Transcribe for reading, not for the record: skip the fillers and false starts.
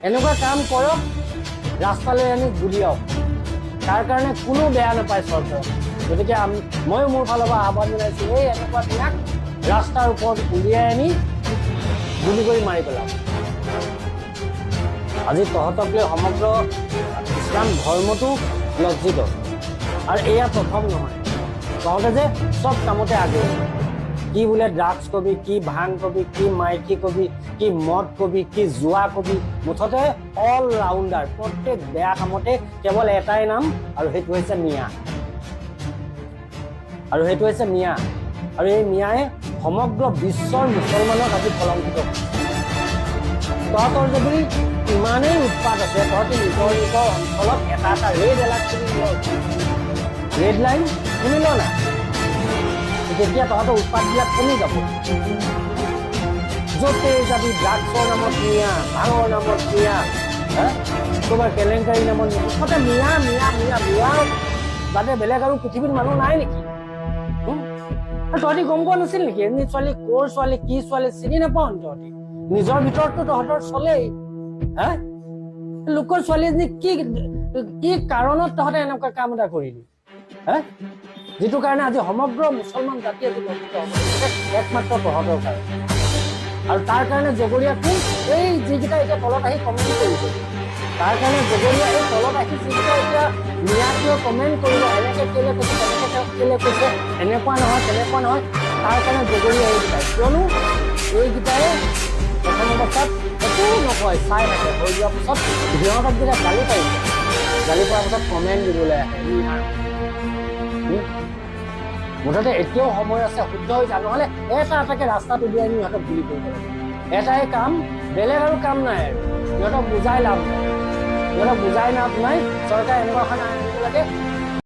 এনেকুৱা কাম কৰক, ৰাস্তালৈ আনি গুলিয়াওক, তাৰ কাৰণে কোনো বেয়া নাপায় চৰকাৰক। গতিকে ময়ো মোৰ ফালৰ পৰা আহ্বান জনাইছোঁ, এই এনেকুৱা বিলাক ৰাস্তাৰ ওপৰত উলিয়াই আনি গুলি কৰি মাৰি পেলাওক। আজি তহঁতক লৈ সমগ্ৰ ইছলাম ধৰ্মটো লজ্জিত। আৰু এয়া প্ৰথম নহয়, তহঁতে যে চব কামতে আগ্ৰহী। কি বোলে ড্ৰাগছ কবি, কি ভাং কবি, কি মাইকী কবি, কি মদ কবি, কি জোৱা কবি, মুঠতে অল ৰাউণ্ডাৰ। প্ৰত্যেক বেয়া কামতে কেৱল এটাই নাম, আৰু সেইটো হৈছে মিয়া, আৰু সেইটো হৈছে মিয়া। আৰু এই মিয়াই সমগ্ৰ বিশ্বৰ মুছলমানক আজি কলংকিত কৰিছে। তহঁতৰ যদি ইমানেই উৎপাত আছে, তহঁতি নিজৰ নিজৰ অঞ্চলত এটা এটা ৰেড এলাৰ্ট খুলি ল, ৰেড লাইন খুলি ল না, তেতিয়া তহঁতৰ উৎপাতবিলাক কমি যাব। য'তে যাবি ড্ৰাগছৰ নামত মিয়া, ভাঙৰ নামত মিয়া, হা, ক'ৰবাৰ কেলেংকাৰীৰ নামত মিয়া, মুঠতে মিয়া মিয়া মিয়া। মিয়াৰ বাদে বেলেগ আৰু পৃথিৱীত মানুহ নাই নেকি? হুম? আৰু তহঁতি গম পোৱা নাছিল নেকি? এজনী ছোৱালী ক'ৰ ছোৱালী, কি ছোৱালী চিনি নাপাওঁ নি তহঁতি? নিজৰ ভিতৰততো তহঁতৰ চলেই, হা? লোকৰ ছোৱালী এজনী কি কি কাৰণত তহঁতে এনেকুৱা কাম এটা কৰিলি, হা? যিটো কাৰণে আজি সমগ্ৰ মুছলমান জাতি আজি লজ্জিত হ'ব লাগিছে একমাত্ৰ তহঁতৰ কাৰণে। আৰু তাৰ কাৰণে জগৰীয়া কোন? এই যিকেইটা এতিয়া তলত আহি কমেণ্ট কৰিছে, তাৰ কাৰণে জগৰীয়া এই তলত আহি যিকেইটা এতিয়া মিয়াটোৱে কমেণ্ট কৰিব, এনেকে কেলে কৈছে, তেনেকে কেলে কৈছে, এনেকুৱা নহয়, তেনেকুৱা নহয়, তাৰ কাৰণে জগৰীয়া এইকেইটাই। কিয়নো এইকেইটাই প্ৰথম অৱস্থাত একো নকয়, চাই থাকে। হৈ যোৱাৰ পিছত সিহঁতক যেতিয়া গালি পাৰিছে, গালি পৰাৰ পিছত কমেণ্ট দিবলৈ আহে মিয়াৰ। মুঠতে এতিয়াও সময় আছে, শুদ্ধ হৈ যা, নহ'লে এটা এটাকে ৰাস্তাত উলিয়াই নি ইহঁতক গুলি কৰিব লাগে। এটাই কাম, বেলেগ আৰু কাম নাই। আৰু সিহঁতক বুজাই লাভ নাই, সিহঁতক বুজাই লাভ নাই। চৰকাৰে এনেকুৱা এখন আইন আনিব লাগে।